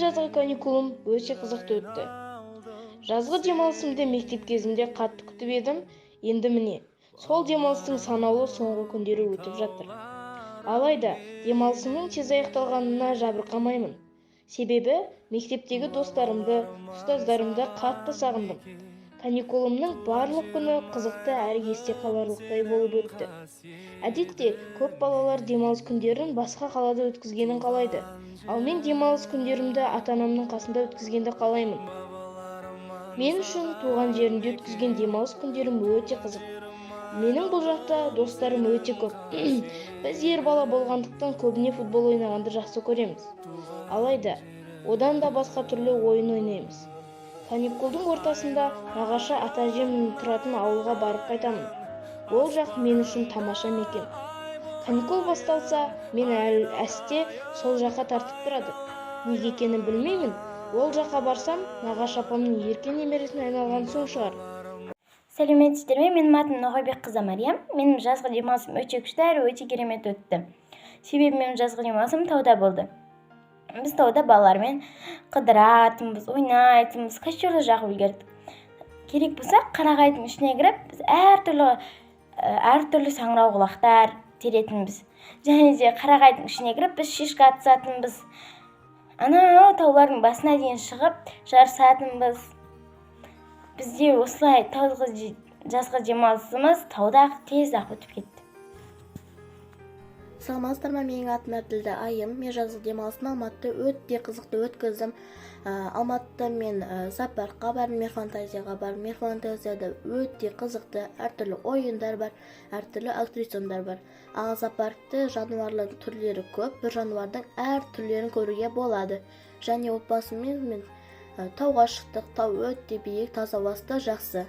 Жазғы каникулым өте қызықты өтті. Жазғы демалысымды мектеп кезімде қатты күтіп едім, енді міне, сол демалыстың санаулы соңғы күндері өтіп жатыр. Алайда демалысымның тез аяқталғанына жабырқамаймын. Себебі мектептегі достарымды, ұстаздарымды қатты сағындым. Каникулымның барлық күні қызықты әрі есте қаларлықтай болып өтті. Әдетте көп балалар демалыс күндерін басқа қалада өткізгенін қалайды. Ал мен демалыс күндерімді ата-анамның қасында өткізгенді қалаймын. Мен үшін туған жерімде өткізген демалыс күндерім өте қызық. Менің бұл жақта достарым өте көп. Біз ер бала болғандықтан көбіне футбол ойнағанды жақсы көреміз. Алайда одан да басқа түрлі ойын ойнаймыз. Каникулдың ортасында нағашы ата-әжем тұратын ауылға барып қайтамын. Ол жақ мен үшін тамаша мекен. Каникул басталса, мен әсте сол жаққа тартып тұрады. Неге екенін білмеймін. Ол жаққа барсам, нағашы апамның ерке немересіне айналған соң шығар. Сәлеметсіздер ме? Менің атым Ноғайбекқызы Мариям. Менің жазғы демалысым өте күшті әрі өте керемет өтті. Себебі менің жазғы демалысым тауда болды. Біз тауда балалармен қыдыратынбыз, ойнайтынбыз, костерді жағып үлгердік. Керек болса, қарағайдың ішіне кіріп, біз әртүрлі саңырауқұлақтар теретінбіз. Және де қарағайдың ішіне кіріп, біз шишка атысатынбыз. Анау таулардың басына дейін шығып жарысатынбыз. Бізде осылай жазғы демалысымыз тауда тез-ақ өтіп кетті. Саламатсыздар ма, менің атым Әбділда Айым. Мен жазғы демалысым Алматыда өте қызықты өткіздім. Алматыда мен зоопаркқа бардым, Мир фантазияға бардым. Мир фантазияда өте қызықты әртүрлі ойындар бар, әртүрлі аттракциондар бар. Ал зоопаркте жануарлардың түрлері көп, бір жануардың әр түрлерін көруге болады. Және отбасыммен мен тауға шықтық, тау өте биік, таза ауасы да жақсы.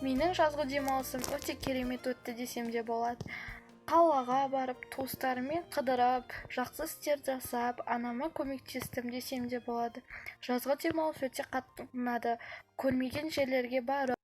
Менің жазғы демалысым өте керемет өтті десем де болады. Қалаға барып, туыстарыммен қыдырып, жақсы істер жасап, анама көмектестім десем де болады. Жазғы демалыс өте қатты ұнады. Көрмеген жерлерге барып,